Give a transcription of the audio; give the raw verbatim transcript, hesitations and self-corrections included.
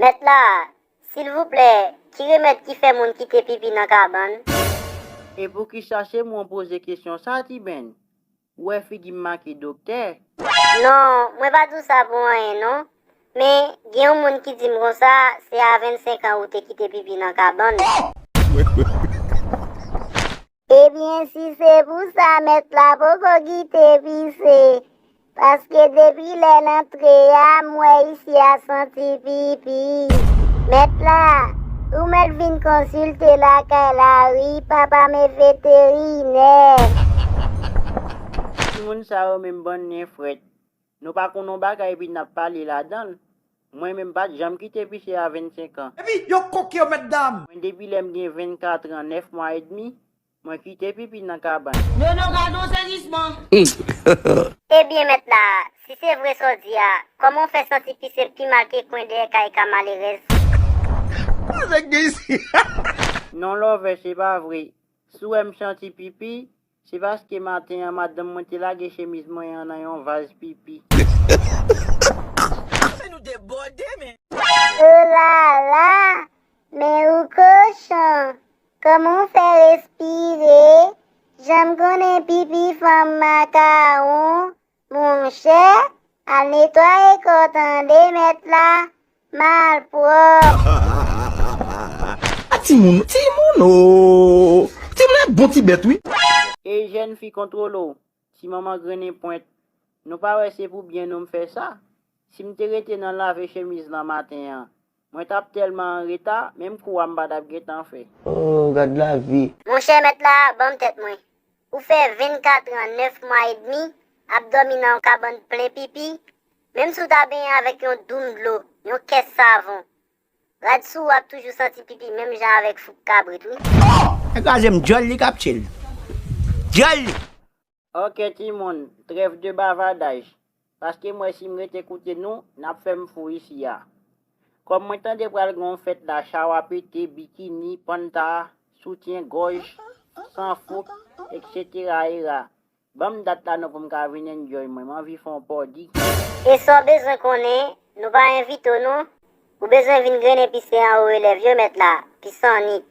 Mèt la, silvouplè, ki remèd ki fè moun kite pipi nan kabann? E poukisa se mwen w poze kesyon sa, Ti Ben? Ou wè figi m make doktè? Non, mwen pa di w sa pou anyen non. Men, gen yon moun ki di m konsa, se a vennsenk an ou te kite pipi nan kabann. Ebyen, si se pou sa, mèt la poko kite pise. Paske depi lè l antre a, m wè isi a santi pipi. Mèt la, ou mèt vin konsilte lakay la wi, papa m e veterinè. Timoun sa yo menm bann nen frèt. Nou pa konn yon bagay epi n ap pale ladan l. Mwen menm m pa t janm kite pise a vennsenk an. Epi yo koke yo mèt dam. Mwen depi lè m gen vennkat an, nèf mwa edmi, mwen kite pipi nan kabann. Nono, gade yon sezisman. Ebyen mèt la, si se vre sa w di a, kòman w fè santi pise pi mal ke kwen dèyè kay ka malerèz? Sa k gen isi? Non love, se pa vre. Si w wè m santi pipi, se paske maten an madanm mwen te lage chemiz mwen an nan yon vaz pipi. Se nou debòde men. Olala, men ou kochon. Kòman w fè respire? Jan m konnen pipi fanm makawon. Monchè, al netwaye kò w tande mèt la, malpwòp. A timoun, timoun o. Timoun e bon ti bèt wi. Ey jèn fi, kontwole w. Ti manman grennen pwent. Nou pa wè se pou byen nou m fè sa? Si m te rete nan lave chemiz lan maten an, mwen t ap tèlman anreta, menm kou a m pa t ap gentan fè. Oh, gad lavi. Monchè mèt la, ban m tèt mwen. Ou fè vennkat an, nèf mwa edmi, ap dòmi nan yon kabann plen pipi, menm si w ta benyen avèk yon doum dlo, yon kès savon, rad sou ou ap toujou santi pipi menm jan avèk fouk kabrit wi. Nèg kraze m dyòl li k ap tchil. Dyòl li. Ok timoun, trêve de bavardaj. Paske m wè si m rete koute nou, n ap fè m fou isi a. Kòm mwen tande pral gen yon fèt la, chawa pete, bikini, panta, soutyen gòj, san fouk, etsetera era. Ban m dat la non pou m ka vin enjoy mwen, m anvi fè yon pòdi. E sa w bezwen konnen, nou pa envite w non. Ou bezwen vin grennen pise anwo elèv yo mèt la, pisannik.